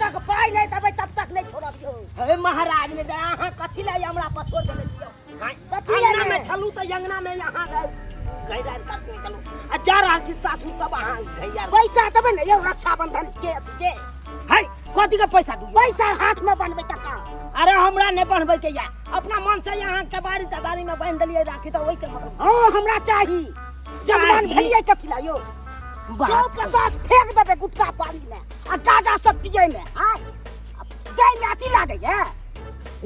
तक पाइ नहि देबै तब तक नहि छोड़ब यौ। हे महाराज ने अहाँ कथी लए हमरा पर छोड़ देने छियौ? कथी लए अंगना में ने? छलू तऽ अंगना में यहाँ गए गैर करते चलू आ जा रहल छी सासुर तब अहाँ भैया पैसा देबै ने यौ रक्षाबंधन के अथी के। है कथी के पैसा दू? पैसा हाथ में बनबै टका। अरे हमरा नहीं बनबै के या, अपना मन से यहाँ के बाड़ी तबाड़ी में बांध देलियै राखी तऽ ओहि के मतलब। हाँ हमरा चाही। जजमान चाही। भेलियै कथी ला यौ? बाप 150 फेंक देबै गुटखा पानी में आ गाजा सब पियै में। आय गाय में अथी लागैया।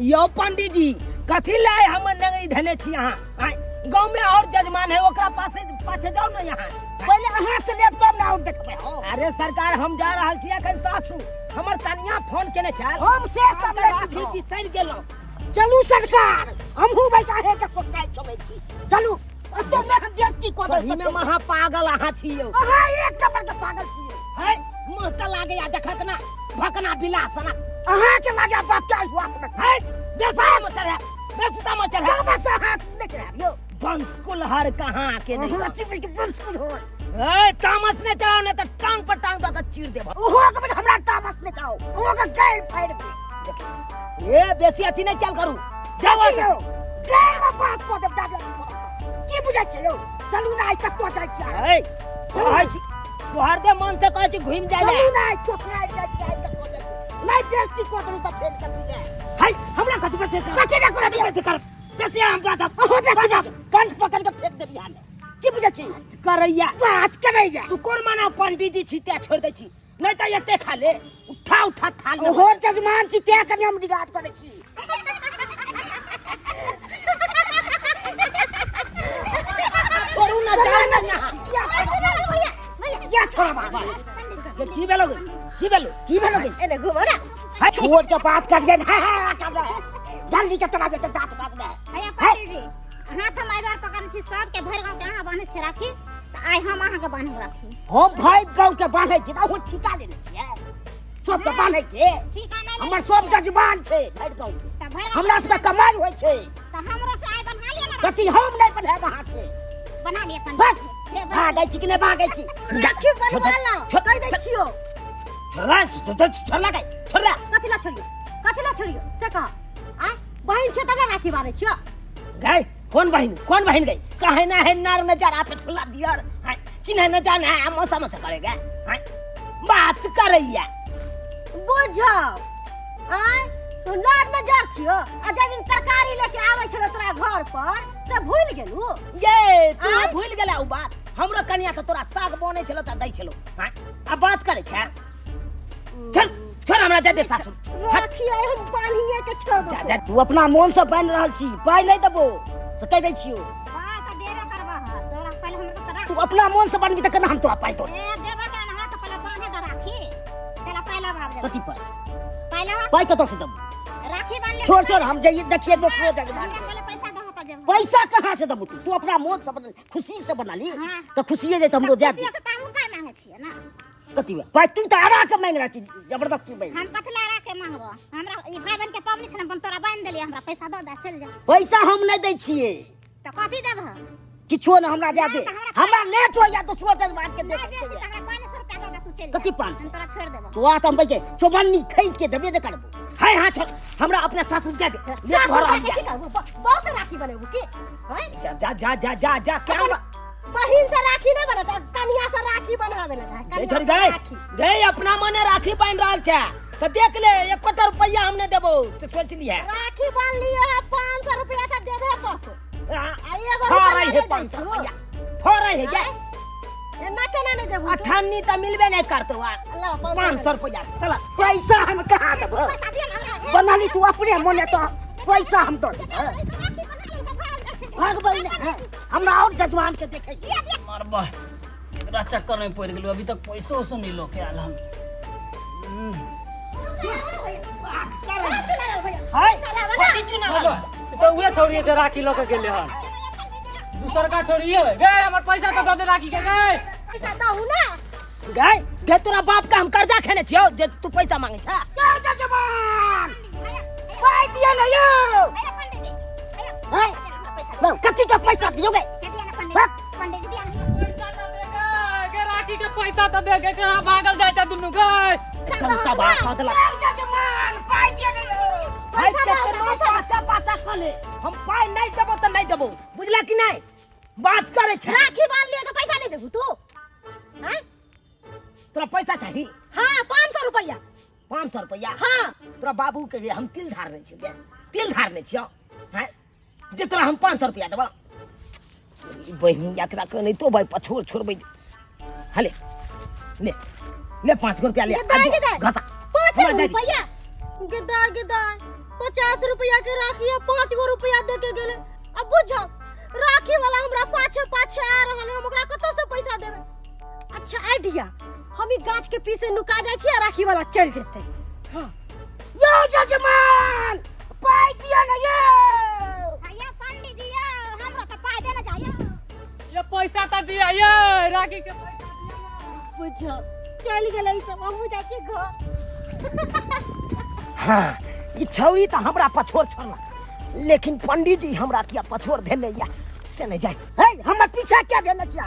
यौ पंडित जी कथी लाए हमर नगरी धने छी अहाँ? आँय, गाँव में और जजमान है ओकरा पासे पाछे जाओ ना यहाँ। पहिले अहाँ से लेब तब ना और देखबै हम। अरे सरकार हम जा रहल छी अखन सासू, हमर कनिया फोन केने छल। हम से सब अहाँके नहि राखी बुझब। बिसरि गेलहुँ। चलू सरकार हमहूँ बैठा हे के सोचनाइ चलै छी। चलू ओते में हम बेइज्जती कऽ सही में देब। महा पागल अहाँ छी यौ। अहाँ एक नंबर के पागल छी यौ। है मुँह तऽ लागैया देखत ना भकना बिला सनक। अहाँ के लागे बाप के हुआ सनक। है बेसी तामस चढ़े, बेसी तामस चढ़े। तामस हाथ नहि चढ़ाब यौ। वंश कुलहर कहाँ के नहीं। अहाँ चिपड़ के वंश कुलहर। ए तामस नहि चढ़ाओ नहीं तऽ टांग पर टांग दऽ के चीर देब। ओहो के हमरा तामस नहि चढ़ाओ, ओहो के गैर फाड़ि दे। ए बेसी अथी नहि कयल करू। जाओ यौ, गैर में पास कऽ देब जाबे अथी करब तऽ। की बुझै छियै यौ? चलू ने आइ कतऽ जाइ छियै अहाँ? ए, कहै छी सोहरदे मन से कहै छी घुमि जाइ चलू लए। ने आइ सोचनाइ जाइ छियै, आइ कतऽ जाइ छियै? नहि बेइज्जती कऽ देलहुँ तऽ फेर कथी लए? है हमरा कथी बेइज्जती करब? कथी लए करब यौ? बेइज्जती करब? बेसी हम बाजब। अहूँ बेसी बाजब। कंठ पकड़ि कऽ फेंक देब इहाँ मे। की बुझै छी? करैया। बात करैया। तू कोन माना पंडित जी छी तें छोड़ि दै छी, नहि तऽ एते खा ले उठा उठा थाली। ओहो जजमान छी तें कनि हम रिगार्ड करै छी। छोड़ू ना, जाओ ना यहाँ। या छोड़ा बाबा। की भेलो गे? की भेलो? की भेलो गे? एने घुमो ना। है छोड़ के बात कर जे, हाँ, हाँ, कर रहे हैं। जल्दी के चला जेते दांत बाज रहे। हैया पंडित जी, हाथ हम एहि दुआरे पकड़ने छी, सबके भरि गाँव के अहाँ बान्है छी राखी, तऽ आइ हम अहाँके बान्हब राखी। हम भरि गाँव के बान्है छी, अहूँ ठीका लेने छियै सबके बान्है के? ठीका नहि लेने हमर सब जजमान छै भरि गाँव के। तऽ भरि गाँव हमरा सबके कमाइ होइ छै। तऽ हमरो से आइ बन्हा लिअ ने। कथी हम नहि बन्हायब अहाँ से? बना लिअ पंडित भाग। जी। भागै छी कि नहि भागै छी? राखी बनवा ला, छोड़, कहि दै छियौ। छोड़ला, छोड़, छोड़ला गई, छोड़ला। कथी ला छोड़ियौ? कथी ला छोड़ियौ से कह? आय बहिन छियौ तब ने राखी बान्है छियौ। गई कोन बहिन, कोन बहिन गई? कहे ना है नार नजर आप ठुला दियर, हाय चिन्ह न जाने है मौसा मौसा करेगा, हाय बात करैया। बुझौ आय तू नार नजर छियौ, आ जाहि दिन तरकारी लेके आबै छलौ तोरा घर पर से भूलि गेलू? ये तू आँय? भूलि गेला उ बात? हमरो कनिया से तोरा साग बनै छलो त दै छलो, हाय आ बात करै छै। छोड़ छोड़ हमरा जा दे सासुर। राखी आइ हम बान्हिए के छोड़बो। जा, जा। तू अपना मोन से बान्हि रहल छी, पाइ नहि देबो से कहि दै छियौ। पाइ तऽ देबे करबह, तोरा पहिले हमरा तऽ राखी। तू अपना मोन से बान्हबी तऽ केना हम तोरा पाइ दऽ ए देबे कर हमरा तऽ पहिले बान्हे दे राखी। चल पाइ लाब आब। कथी पाइ? पाइ लाब। पाइ कतऽ से देबो? राखी बान्ह ले। छोड़ छोड़ हम जाइए देखिए दोसरो जगह। हमरा पहिले पैसा दह तऽ जेबो। पैसा कहाँ से देबो तू? तू अपना मोन से बना, खुशी से बना ली। हाँ। तऽ खुशिये जे हमरो जा दे। खुशिये से तऽ हमहूँ पाइ मांगै छियै ना। कथी बा? पाइ तू तऽ अड़ा के मांगि रहल छी, जबरदस्ती मांगि। हम कथी ला अड़ा के मांगबो? हमरा ई भाई बहन के पाबनि छै ने, अपन तोरा बान्हि देलियै, हमरा पैसा दऽ दे चलि जा। पैसा हम नहि दै छियै। तऽ कथी देबह? किछो नहि, हमरा जा दे। नहि, तऽ हमरा हमरा लेट होइया दोसरो जजमान के नहि देखै बेसी के। तऽ हमरा 500 रुपया दऽ दे, तू चलि जा। कथी 500? हम तोरा छोड़ि देबो। तोरा तऽ हम बैठे चौबन्नी खैद के देबे नहि करबो। है हाँ छोड़, हमरा अपना सासुर जा दे। लेट भऽ रहल सासुर यऽ। की करबो? बहुत राखी बनेबो की? हैं? जा, जा, जा, जा, जा, जा, क्या अपन हमरा बहिन से राखी नहीं बनत, कन्या से राखी बनावे लगा है, गई कन्या छोड़ से गई। राखी। गई अपना मने राखी बांध रहल छै तो देख ले, एकोटा रुपया हम नहीं देबो से सोच लिहे। राखी बांध लिए है 500 रुपया से देबे पड़तो। हाँ, आ एगो फड़ै रुपया है नहीं दै 500 छियौ। रुपया। फड़ै है गे। आँय? एना केना नहीं देबो तू? अठन्नी तो मिलबे नहीं करतो आ। ला, पाँच सौ 500 रुपया चल। पैसा हम कहाँ देबो? पैसा दिअ ना हमरा। बना ली तू अपने मने तो पैसा हम दऽ देबो। भागबै ने, हमरा और जजमान के देखै के। मरबा एकरा चक्कर में पड़ गेलू, अभी तक पैसो उसो नहीं लोके आयल हन। तो उहे छोड़िए जे राखी लऽ के गेलै हन, दूसरका छोड़िए गे, हमर पैसा तो दऽ दे राखी के गे। पैसा दहु ना। गए गे तोरा बाप का हम कर्जा खेने छियौ जे तू पैसा मांगे छा। गे जजमान पाइ दिअ ने यौ। हैं? लो, कथी के पैसा दियौ गे? पैसा तो दे गे, गे राखी के पैसा तो दे गे, कहाँ भागल जाइ छै दुनू गे? चल तबाह कऽ देलक। जजमान पाइ दिअ ने यौ। भाई केतनो पाचा पाचा कऽ ले, हम पाइ नहि देबो तऽ नहि देबो, बुझला कि नहि? बात करै छै। राखी बांध लिए तो पैसा नहीं देबू तू? हैं? तोरा पैसा चाही? हाँ, 500 रुपया। 500 रुपया? हाँ। तोरा बाबू के जे हम तिल धारने छियौ, तिल धारने छियौ हैं, जे तोरा हम 500 रुपया देबो। ई बहिनी एकरा के नहीं तो भाई पछोड़ छोड़बै। हले ले ले, 5 रुपया ले। गिदा, गिदा। घसा 5 हमरा जाय दे। रुपया। गिदा गिदा, 50 रुपया के राखी है, 5 गो रुपया दे के गेले। अब बुझो राखी वाला हमरा पाछे पाछे आ रहल है, हम ओकरा कतौ से पैसा देबै? अच्छा आइडिया, हम ई गाछ के पीछे नुका जाइ छी आ राखी वाला चल जेतै। हाँ यौ जजमान, पाइ दिअ ने यौ। भैया पंडित जी यौ, हमरो तऽ पाइ देने जाइयो। ये पैसा तो दिया, ये राखी के पैसा दिया ना। बुझो चल गेलै ई सब, हमहूँ जाइ छी घर। हाँ, ई छौड़ी तऽ हमरा पछोड़ छोड़लक, लेकिन पंडित जी हमरा किया पछोड़ धेने या से नहीं जाए। हे, हमर पीछा क्या धेने छिया?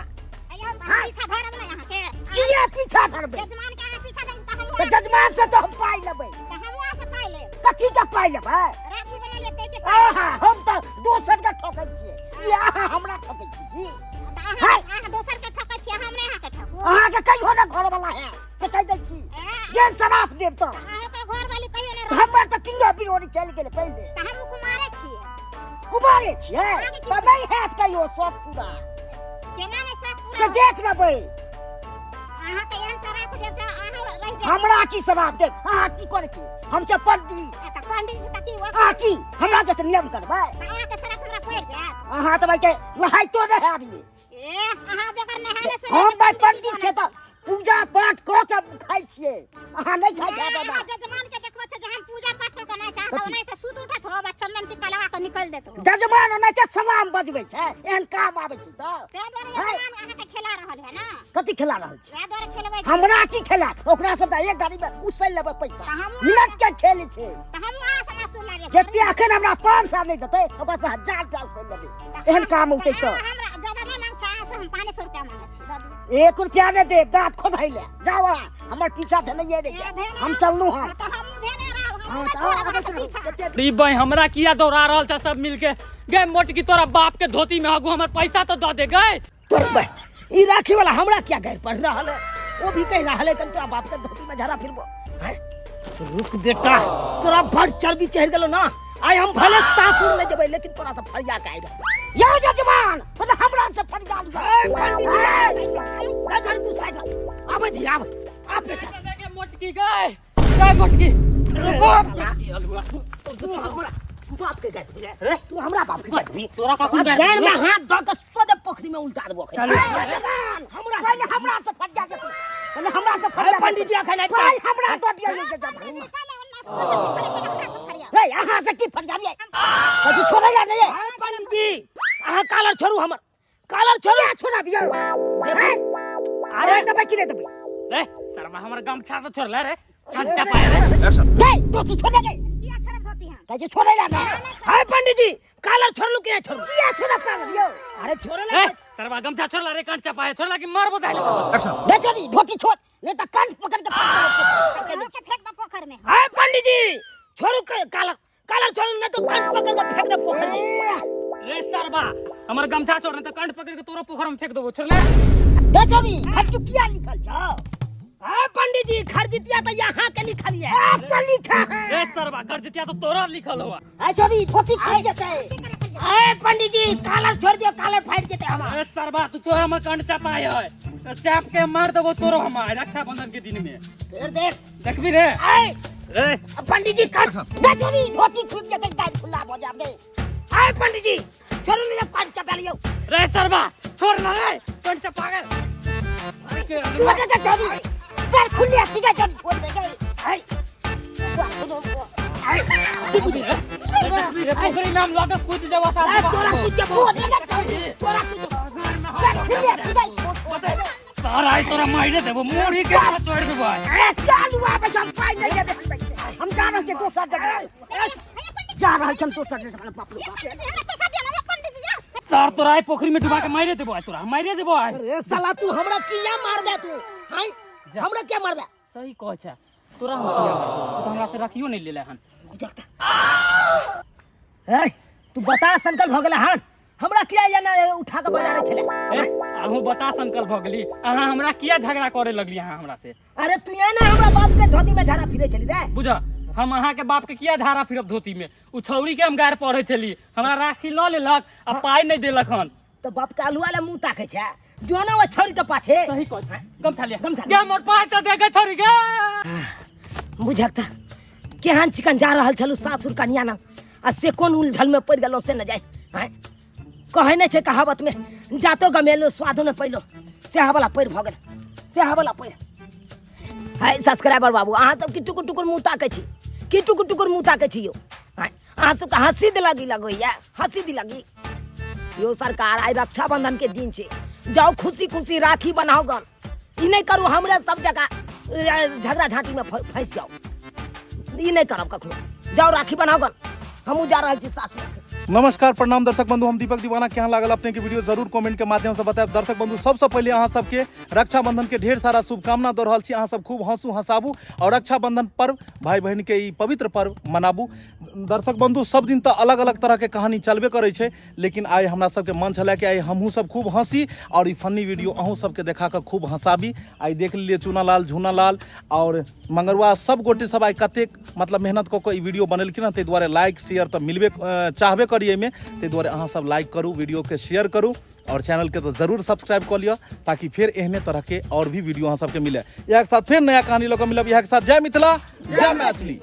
भैया हम पीछा धरब ने अहाँके। किया पीछा धरबै? जजमान के अहाँ पीछा धरब तऽ हमरो तऽ जजमान से तऽ हम पाइ लेबै। तऽ हमरो अहाँ से पाइ लेब। कथी के पाइ लेबै? राखी बनेलियै ताहि के पाइ। आहा, हम तऽ दोसर के ठकै छियै, ई अहाँ हमरा ठकै छी की? तऽ अहाँ अहाँ दोसर के ठकै छियै, हम नहि अहाँके ठकू। अहाँके कहियो ने घर वाला है से कहि दै छी, जेन शराब देब तऽ। अहाँके घर वाली कहियो नहि। हमर तऽ किंगो बिरोड़ी चलि गेलै पहिले। तऽ हमहूँ कुमारे छियै। कुमारे छियै तऽ नहि हैत कहियो शौक पूरा। केना नहि शौक पूरा? से देख लेबै। अहाँके एहन शराब देब जे अहाँ रहि जायब। हमरा की शराब देब? अहाँ की करै छी? हम छै पंडित। तऽ पंडित से तऽ की? अहाँ की हमरा जते नियम करबै? तऽ अहाँके शराब हमरा पड़ि जायत। अहाँ तऽ भाई के नहाइतो नहि है अभी। ए अहाँ बगैर नहायले सोनायले हम भाई पंडित पंडित छै तऽ पूजा पाठ कऽ के खाइ छियै, अहाँ नहि खाइ छै। अहाँ जजमान के देखबै छै जे हम पूजा पाठ कऽ के नहि छै, अहाँ ओनाहिते सुत उठत हो आ चंदन टीका लगा के निकल देत हो। जजमान ओनाहिते सलाम बजबै छै, एहन काम आबै छै तऽ ताहि दुआरे जजमान अहाँके खेला रहल है ने। कथी खेला रहल छै? वएह दुआरे खेलबै छी। हमरा की खेला? ओकरा सब तऽ एक गाड़ी में उसैल लेबै पैसा। तऽ हमहूँ मिनट के खेल छै। तऽ हमहूँ अहाँ से ना सुन लागै। जते अखन हमरा 500 नहि देतै, ओकरा से 1000 रुपया उसैल लेबै, एहन काम औतै तऽ। हमरा ज्यादा नहि मांग छै अहाँ से, हम 500 रुपया मांगै छी, दऽ दियौ। 1 रुपया नहि देब, दाँत खोदाइ ले जाओ। अहाँ हमर पीछा धेनैये नहि ए, धेने हम चललहुँ। हँ तऽ हमहूँ धेने रहब, हमहूँ हाँ, नहि तऽ छोड़ब आबे अहाँके छी, पीछा। कते ई बहि हमरा किया दौड़ा रहल छ सब मिलके? गे मोटकी, तोरा बाप के धोती में हगू, हमर पैसा तो दऽ दे गए। तोर बे ई राखी वाला हमरा क्या गैर पड़ रहल है? वो भी कह रहल है कि तोरा बाप के धोती में झरा फिरबो हैं। रुक बेटा, तोरा बड़ चर्बी चढ़ गेलो ना, आइ हम भले सासुर नहीं जेबै लेकिन तोरा से फरिया के आइब। यौ जजमान, मतलब हमरा से फरिया लिअ। ए पंडित जी, गजर तू साइड आबै दी, आब आब बेटा। गे मोटकी, गए गए मोटकी। बाप रे, अलुआ तू हमरा बाप के गाय रे। तू हमरा बाप के गाय? तोरा कखन गाय? गाय में हाथ धऽ के सोझे पोखरी में उल्टा देबो। चलू। जजमान, हमरा पहिले हमरा से फरिया जेतै, पहिले हमरा से फरिया। पंडित जी अखन आबि पाइ हमरा दऽ दिअ यौ जजमान। पंडित जी पहिले ओन्ने से पहिले हमरा से फरिया। हे, अहाँ से की फरिया लियै? कथी छोड़ै ला नहीं? अरे पंडित जी, अहाँ कालर छोड़ू, हमर कालर छोड़ू। किया छोड़ा दियौ? हैं? अरे देबै कि नहि देबै? रे शर्मा, हमर गमछा तो छोड़ ले रे, गमछा पाए रे। नहीं तो छोड़े नहीं। किया छोड़ब धोती हम? कहै छै छोड़ै ला नहि। अरे पंडित जी, कालर छोड़लू कि नहीं छोड़लू? किया छोड़ब कालर यौ? अरे छोड़े रे शर्मा, गमछा छोड़ ले रे, गमछा पाए छोड़ ला कि मारबो दाइले। दे छोड़ी, धोती छोड़, नहीं तऽ कंठ पकड़ के फेंक देबौ। के फेंक दो पोखर में। अरे पंडित जी छोड़ू, कालर कालर छोड़ू, नहीं तो कंठ पकड़ के फेंक दे पोखर में। रे सरबा, हमर गमछा छोड़, नहीं तो कंठ पकड़ के तोरो पोखर में फेंक देबो, छोड़ ले। दे छोड़ी, खर्चू किया लिखल छौ? अरे पंडित जी, खर्जितिया तो यहाँ के लिखल है। आप पर लिखा है। रे सरबा, खर्जितिया तो तोरा लिखल हुआ। ऐ छोड़ी, धोती फट जेतै। अरे पंडित जी, कालर छोड़ दियो, कालर फाट जेतै हमार। रे सरबा, तू चोर हमर कंठ चपाए है, चाप के मार देबो तोरो हम आइ रक्षाबंधन के दिन में। फिर देख। देखबी रे। अरे रे पंडित जी, कट दे छोड़ी, धोती खुद जेतै, दाल खुला भ जाबे। अरे पंडित जी छोड़ू, नहीं कंठ चपा लियो। रे सरबा, छोड़ ना रे, कंठ चपा गए। छोड़ दे छोड़ी, दाल खुली छी के छोड़, छोड़ दे। अरे पोखरी में हम लगे कूद जाबो साथ। अरे तोरा कुछ छोड़ दे छोड़ी, तोरा कुछ दाल खुली छी के छोड़ दे। सारा आई तोरा मारे देबो, मुड़ी के हाथ तोड़ देबो आइ। अरे सालू आबे, हम पाइ नहीं देबे। हम जा रहल छियै दोसर जगह, जा रहल छी हम दोसर जगह। बाप रे बाप। हमरा पैसा दिया ना पंडित जी। सर, तोरा आई पोखरी में डुबा के मारे देबो आइ, तोरा मारे देबो आइ। अरे साला, तू हमरा किया मारबे तू? हाय, हमरा क्या मारबे? सही कह छै। तोरा हम किया मारबो? तू तो हमरा से राखियो नहीं लेले हन। गुजरता ए, तू बता संकल्प भऽ गेलै हन, हमरा किया ये ना उठा के बजा छले? ए, अहूँ बता संकल्प भऽ गेली। अहाँ हमरा किया झगड़ा करे लगली अहाँ हमरा से? अरे तू ये ना हमरा बाप के धोती में झाड़ा फिरे छली रे। बुझ, हम अहाँ के बाप के किया झाड़ा फिरब धोती में? उ छौरी के हम गार पढ़े छली, हमरा राखी लऽ लेलक आ पाइ नहीं देलक हन। तो बाप के आलू वाला मुंह ताके छै जो ना वो छोड़ी के पाछे। सही कह, गमछा लिया। गमछा लिया। गे मोर पाइ तऽ दे गे छौरी गे। बुझक त केहन चिकन जा रहल छलू सासुर कनिया ना, आ से कोन उलझल में पड़ गेलो से न जाय। हैं, कहै नहि छै कहावत में, जातो गमेलो स्वादो न पैलो, सएह वाला पैर भऽ गेल, सएह वाला पैर है। सब्सक्राइबर बाबू, अहाँ सब की टुकुर टुकुर मुँह ताकै छी, की टुकुर टुकुर मुँह ताकै छी यौ? हैं, अहाँ सबके हँसी दिलगी लगैया, हँसी दिलगी यौ। सरकार, आइ रक्षाबंधन के दिन छै, जाउ खुशी खुशी राखी बनाउ गन, ई नहि करू हमरे सब जगह झगड़ा झाँटी में फंसि जाउ, ई नहि करब कखनो। जाउ राखी बनाउ गन, हमहूँ जा रहल छी सासुर। नमस्कार, प्रणाम दर्शक बंधु, हम दीपक दीवाना। केहन लागल अपने के वीडियो जरूर कमेंट के माध्यम से बतायब। दर्शक बंधु, सबसे पहले अहाँ सबके रक्षाबंधन के ढेर सारा शुभकामना दऽ रहल छी। अहाँ सब खूब हंसू हंसाबू और रक्षाबंधन पर्व भाई बहन के ई पवित्र पर्व मनाबू। दर्शक बंधु, सब दिन तऽ अलग अलग तरह के कहानी चलबे करै छै, लेकिन आइ हमरा सबके मन छलै कि आइ हमहूँ सब खूब हंसी और ई फनी वीडियो अहूँ सबके देखा कऽ खूब हंसाबी। आइ देख लेलियै चूनालाल, झूनालाल और मंगरुआ सब गोटे सब आइ कतेक मतलब मेहनत कऽ कऽ ई वीडियो बनेलखिन हँ। ताहि दुआरे लाइक शेयर तऽ मिलबे चाहबे करी एहिमे, ताहि दुआरे अहाँ सब लाइक करू, वीडियोके शेयर करू और चैनल के तो जरूर सब्सक्राइब कऽ लिअ, ताकि फेर एहने तरह के और भी वीडियो अहाँ सबके मिले। इएह के साथ फेर नया कहानी लऽ कऽ मिलब। इएह के साथ जय मिथिला, जय मैथिली।